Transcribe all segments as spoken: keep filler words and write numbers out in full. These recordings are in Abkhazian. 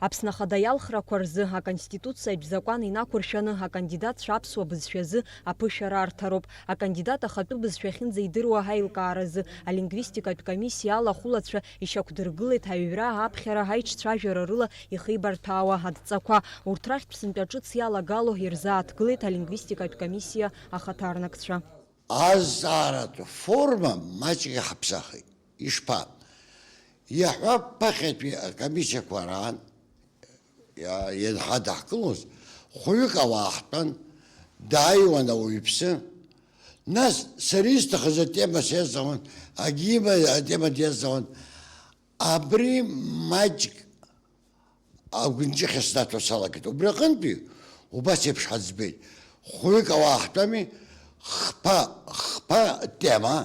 Аԥсны Ахада иалхрақәа рзы Аконституциатә закәан инақәыршәаны акандидатцәа аԥсуа бызшәазы аԥышәара арҭароуп. Акандидат ахатәы бызшәа ахьынӡаидыруа аилкааразы алингвистикатә комиссиа алахәылацәа ишьақәдыргылеит аҩра, аԥхьара, аиҿцәажәара рыла ихеибарҭәаауа адҵақәа. Урҭ рахьтә сынтәа ҿыц иалагало ирзааҭгылеит алингвистикатә комиссиа ахаҭарнакцәа. Азҵааратә форма маҷк иҳаԥсахит. Ишԥа? Иаҳҳәап, ԥахьатәи акомиссиақәа раан иа-, ианҳадаҳкылоз, хәҩык ауаа ҳтәан, дааиуан ауаҩԥсы. Нас сара исҭахыз атема сиазҵаауан, Агима атема диазҵаауан. Абри маҷк агәынҷыхьа снаҭо салагеит. Убри аҟынтәи убас еиԥш ҳаӡбеит. Хәҩык ауаа ҳтәами, хԥа, хԥа тема,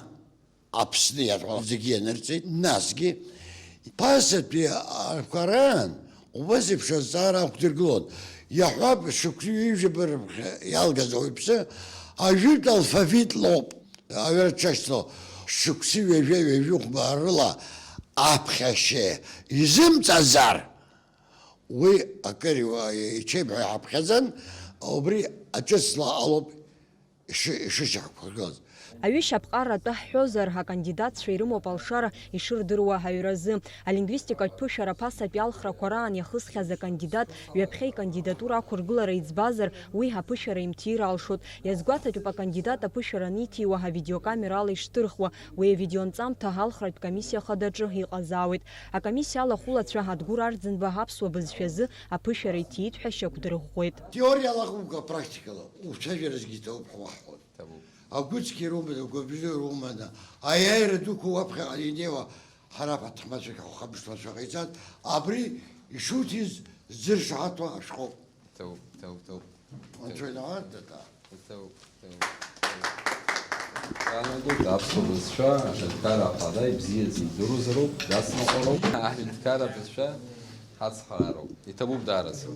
Аԥсны иаҳәа зегьы ианырҵеит. Насгьы ԥасатәи арқәа раан убас еиԥш азҵаара ақәдыргылон. Иаҳҳәап, шықәсҩыжәаба рыԥхьа иалгаз ауаҩԥсы ажәытә алфавит лоуп. Аҩра дшашьҭоу, шықәсы ҩажәа ҩажәихәба рыла аԥхьашьа изымҵазар, уи акыр иуа-, ичеиԥҳәа иҳаԥхьаӡан, убри аҿыцла алоуп иши-, ишышьақәгылаз. Аҩышьа аԥҟара атәы ҳҳәозар, акандидатцәа ирымоуп алшара ишырдыруа аҩразы. Алингвистикатә ԥышәара ԥасатәи алхрақәа раан иахысхьаз акандидат ҩаԥхьа икандидатура ақәыргылара иӡбазар, уи аԥышәара имҭир алшоит. Иазгәаҭатәуп акандидат аԥышәара аниҭиуа авидеокамерала ишҭырхуа. Уи авидеонҵамҭа алхратә комиссиа хадаҿы иҟазаауеит. Акомиссиа алахәылацәа Адгәыр Арӡынба аԥсуа бызшәазы аԥышәара иҭиит ҳәа шьақәдырӷәӷәеит. Теориала акәымкәа, практикала уцәажәаразгьы иҭабуп ҳәа уаҳҳәон. Ҭабуп. Агәыцқьа руманы, агәабзиара руманы, аиааира дуқәа уаԥхьаҟа инеиуа ҳара аҭаҳмадцәа ҳхамышҭуацәа ҟаиҵан, абри ишуҭиз зыршаҳаҭуа ашәҟәоуп. Ҭоуп, ҭоуп, ҭоуп. Анцәа инаҳәа, дада. Ҭоуп, ҭоуп, ҭоуп. Иаанагоит, аԥсуа бызшәа аҳәынҭқарра ахада ибзиаӡаны идыруазароуп, дацныҟәароуп. Аҳәынҭқарра бызшәа ҳацҳароуп. Иҭабуп даараӡа.